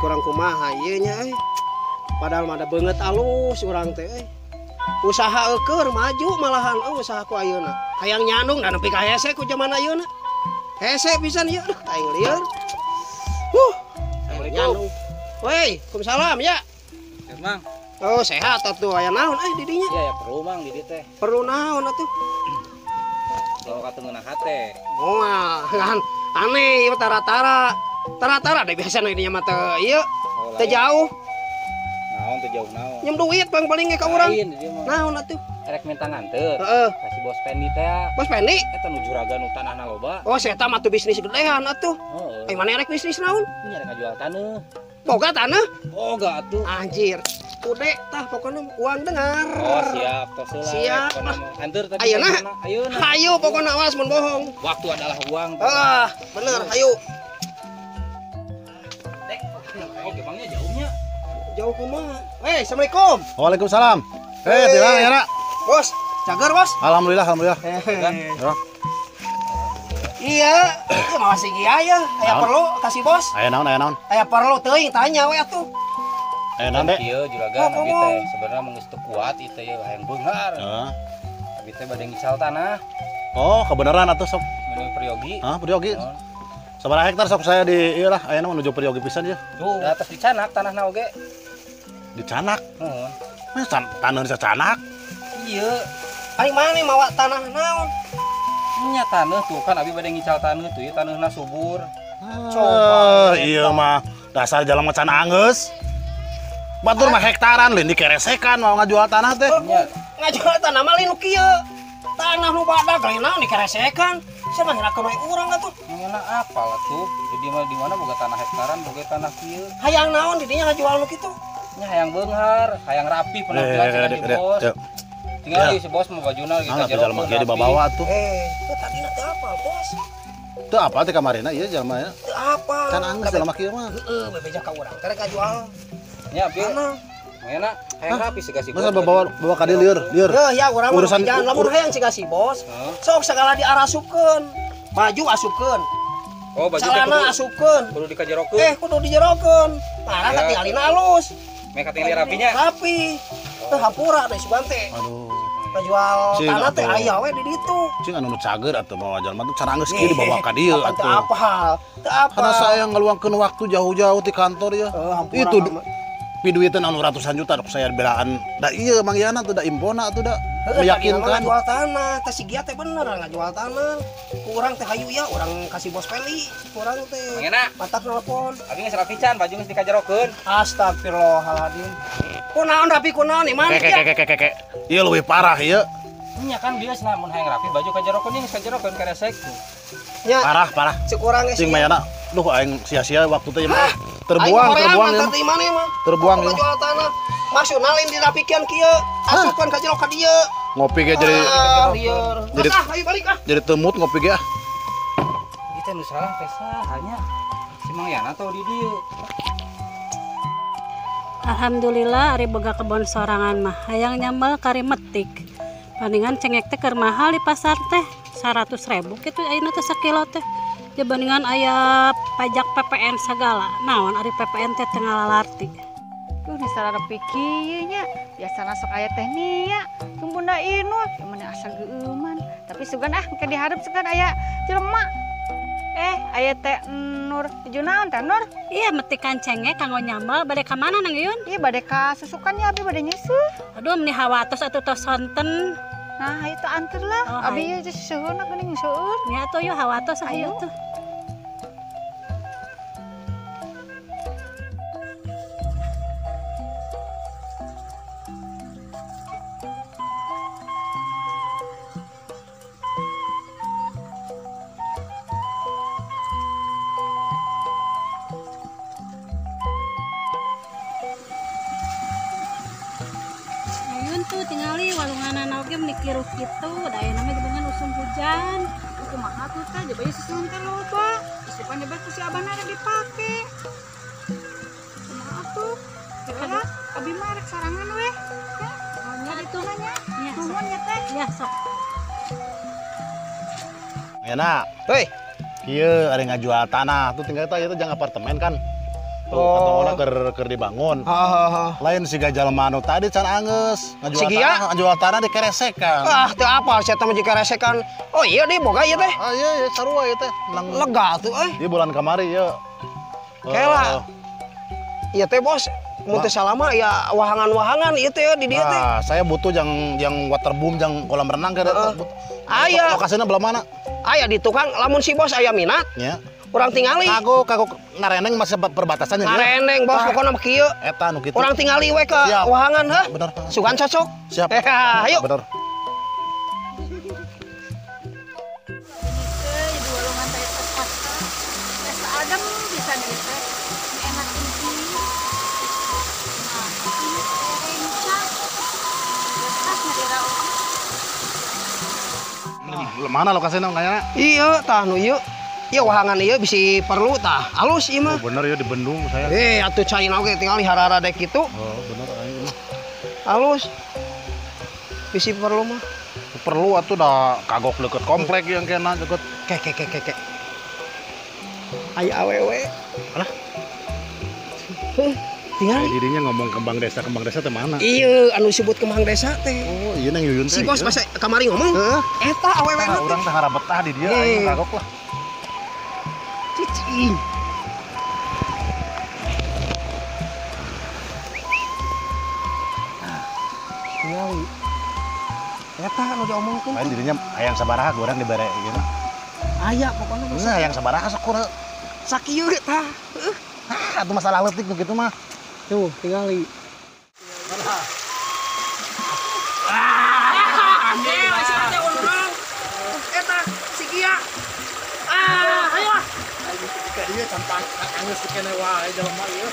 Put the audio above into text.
Kurang kumaha ieu nya euy. Padahal mah da beungeut alus urang teh euy. Usaha eueur maju malahan euy usaha ku ayeuna. Hayang nyandung da nepi ka hese ku jaman ayeuna. Hese pisan ieu, aduh aing lieur. Huh, nyandung. Woi, waalaikumsalam ya. Sehat, Mang. Oh, sehat atuh. Aya naon euy di dinya? Iya, ya perlu Mang di dieu teh. Perlu naon atuh? Bawa ka tengeunah hate. Moal, ngan aneh ieu tara-tara. Tara-tara deh biasana dinya mah teu ieu. Oh, teu jauh. Naon teu jauh naon? Nyem duit paling paling ge ka urang. Naon atuh? Erek minta nganteur. Heeh. Ka si Bos Pendi teh. Bos Pendi? Eta nu juragan nu tanahna loba. Oh, si eta mah tuh bisnis gedean atuh. Heeh. Eh, mana erek bisnis naon? Nya erek ngajual taneuh. Boga tanah? Boga atuh. Anjir. Ude tah pokoknya uang dengar. Oh, siap tos heula. Siap. Anteur tadi. Ayeuna. Ayeuna. Hayu pokoknya awas mun bohong. Waktu adalah uang. Ah, bener, hayu. Dek, oh gemangnya jauhnya. Jauh kumaha? Hei, assalamualaikum. Waalaikumsalam. Hei, tidak ya, Nak. Bos, cager, Bos. Alhamdulillah, alhamdulillah. Hehehe. Iya, ieu mah masih gia ya. Aya perlu kasih bos. Aya naon, aya naon? Aya perlu teuing tanya we atuh. Aya naon, Dek? Ieu juragan abi teh sebenarnya mah geus teu kuat ieu teh hayang beunghar. Heeh. Abi teh bade ngical tanah. Oh, kebenaran atuh sok. Menuju Peryogi. Hah, Peryogi. Sabaraha hektar sok saya di ieu lah, ayeuna menuju Peryogi pisan ieu. Tuh, di atas dicanak tanahna oge. Dicanak? Heeh. Mah tanah dicanak? Iya. Ari maneh mawa tanah naon? Nya taneuh tuh kan abi bade ngical taneuh tuh ieu taneuhna subur. Coba ieu mah dasar jalan macan anggeus. Batur mah hektaran lain dikeresekan mau ngajual tanah teh. Ngajual tanah mah lain nu kieu. Tanah nu badag lain naon dikeresekan. Sia mah ngirakeun we urang atuh. Ngeuna apal atuh. Di mah di mana boga tanah hektaran boga tanah kieu. Hayang naon di dinya ngajual nu kitu? Nya hayang beunghar, hayang rapi penampilan cenah di bos. Tinggal si bos mau bajuna gitu jeruk. Nah, dibawa tuh. Teu tadina teu apa, Bos? Teu apa teh kamarina ieu jalma nya. Teu apa. Can anggeus jalma kieu mah. Heeh, bebeja ka urang teh rek ngajual. Nya bieu. Ngena hayang rapi siga si bos. Masa bawa bawa ka dieu lieur, lieur. Heuh ya urang urusan lamun hayang siga si bos. Sok sagala diarasupkeun. Baju asupkeun. Oh, baju celana asupkeun. Kudu dikajerokeun. Kudu dijerokeun. Parah katingalina alus. Meh katingali rapinya. Rapi. Teu hampura deh sugan teh. Aduh. Ngajual tanah teh aya we di ditu. Cing anu nu cager atuh mawa jalma tuh cara geus kieu dibawa ka dieu atuh. Teu apal. Teu apal. Karena saya ngaluangkeun waktu jauh-jauh ti kantor ya. Itu piduiteun anu ratusan juta saya belaan. Da ieu Mang Yana tuh da impona atuh da meyakinkan. Ngajual tanah, teh si Gia teh bener ngajual tanah. Ku urang teh hayu ya, urang kasih Bos Peli, ku urang teh. Mang Yana. Matak nelpon. Abi geus rapi can, baju geus dikajerokeun. Astagfirullahaladzim. Kunaon rapi kunaon nih mana ya? Keke. Ieu leuwih parah ieu. Nya kan bieu cenah mun hayang rapi baju kajerokeun geus kajerokeun karesek tuh. Nya. Parah, parah. Cek urang geus. Cing Mayana, duh aing sia-sia waktu teh mah. Terbuang, terbuang ya. Terbuang ya. Jual tanah. Maksudna lain dirapikeun kieu, asupkeun ka jero ka dieu. Ngopi ge jadi jadi ayo balik ah. Jadi temut ngopi ge ah. Ieu teh nu salah teh saha nya? Si Mang Yana tau di dieu. Alhamdulillah ari boga kebon sorangan mah hayang nyambel kari metik. Paningan cengek teh keur mahal di pasar teh 100.000 kitu ayeuna teh sakilo teh. Dibandingan aya pajak PPN segala. Naon ari PPN teh teu ngalalarti. Duh ni sararapi kieu nya. Biasana sok aya teh nia, jeung Bunda Inul, meni asa geueuman. Tapi sugan ah engke dihareup sugan aya jelema. Aya teh Nur, nuju naon teh Nur? Iya metikan cengek kanggo nyambel bade ka mana Nang Yun? Iya bade ka susukan ya abi bade nyeusuh. Aduh meni hawatos atuh tos sonten. Nah, hayu teh anter lah. Oh, abi ieu teh seuheurna geuning seueur. Nya atuh yeuh hawatos hayu tuh. Tuh tingali walunganan oge meni kiruh kitu da ayeuna mah dengan usum hujan. Kumaha tuh teh jaba ieu susun teh loba. Isupan jaba ku si abana rek dipake. Kumaha tuh? Kira abi mah rek sorangan weh. Ya, nya atuh nya. Nuhun nya teh. Ya sok. Enak. Heuy. Kieu ari ngajual tanah tuh tinggal teh ieu teh jang apartemen kan. Tuh, katongona keur dibangun. Lain si jalma anu tadi can anggeus ngajual tanah, ngajual tanah dikeresekan. Ah, teu apal sia teh mah dikeresekan. Oh iya di boga ieu teh. Ah iya iya sarua ieu teh. Lega tuh euy. Ieu bulan kamari ieu. Kela. Ieu teh bos, mun teu salama ya wahangan-wahangan ieu teh di dieu teh. Ah, saya butuh jang waterboom, jang kolam renang ke Aya. Lokasina belah mana? Aya di tukang lamun si bos aya minat. Nya. Urang tingali. Kagok nareneng masih perbatasannya. Nareneng bos pokona mah kieu. Eta nu kitu. Urang tingali we ke wahangan heuh. Bener. Sugan cocok. Siap. Ayo. Bener. Adem bisa nih teh. Enak ini. Nah, ini rencang. Betah ngadiraon. Mana lokasinya kayaknya? Iya, tah nu ieu. Iya wahangan ieu bisi perlu tah. Alus ieu mah. Oh, bener ya di bendung saya. Atuh caina oge tinggal harara dek kitu. Oh, bener aing mah. Alus. Bisi perlu mah. Perlu atuh da kagok deket komplek yang kena deket. Ke. Aya awewe. Alah. Heuh, tinggal dirinya ngomong kembang desa teh mana? Iya, anu sebut kembang desa teh. Oh, iya nang Yuyun teh. Si bos pas kamari ngomong. Heeh. Eta awewe teh. Urang teh harabetah di dieu aing kagok lah. Cicing. Tinggali. Eta anu diomongkeun. Lain dirinya hayang sabaraha urang dibere ieu mah. Aya pokona mah. Nah, hayang sabaraha sok urang. Sakieu tah. Heuh. Hah, atuh masalah leutik nu kitu mah. Tuh, tingali. Eta si Gia. Ah, ayo ah. Ieu can anggeus kene wae jelema ieu.